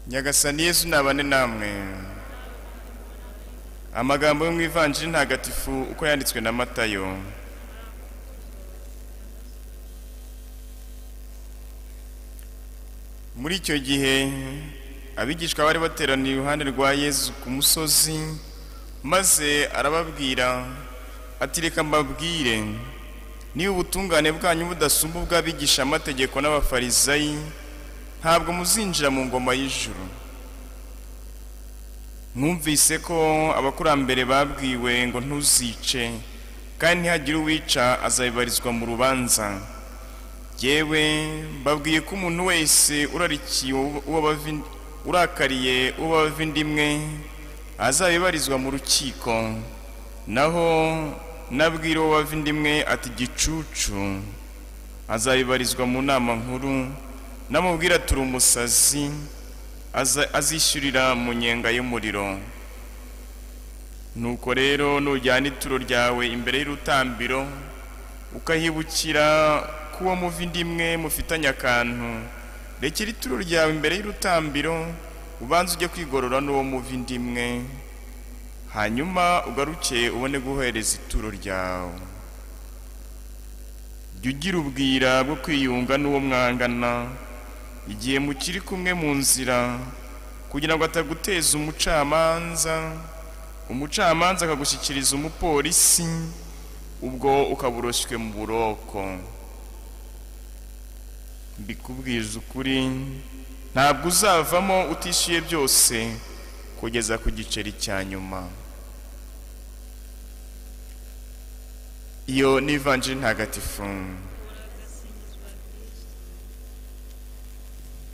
Nyagasani Yezu nabane namwe. Amagambo yo mu Ivanjiri ntagatifu uko yanditswe na Matayo. Muri icyo gihe abigishwa bari bateraniye iruhande rwa Yezu ku musozi, maze arababwira ati: reka mbabwire, niba ubutungane bwanyu budasumba ubw'abigisha amategeko n'abafarisayi, ntabwo muzinjira mu ngoma y'ijuru. Mwumvise ko abakurambere babwiwe ngo ntuzice, kandi ntihagire uwica azabibarizwa mu rubanza. Yewe mbabwiye ko umuntu wese urakariye uwo bava inda imwe azabibarizwa mu rukiko, naho nabwira uwo bava inda imwe ati gicucu, azabibarizwa mu nama nkuru, namubwira turi umusazi, azishyurira mu nyenga y'umuriro. Nuko rero nujyana ituro ryawe imbere y'urutambiro, ukahibukira kuwo muva inda imwe mufitanye akantu, rekera ituro ryawe imbere y'urutambiro, ubanze ujye kwigorora n'uwo muva inda imwe, hanyuma ugaruke ubone guhereza ituro ryawe. Jya ugira ubwira bwo kwiyunga n'uwo mwangana igihe mukiri kumwe mu nzira, kugira ngo ataguteza umucamanza, umucamanza akagushyikiriza umupolisi, ubwo ukaba uroshywe mu buroko. Mbikubwiza ukuri, ntabwo uzavamo utishyuye byose kugeza ku giceri cya nyuma. Iyo ni Ivanjiri ntagatifu.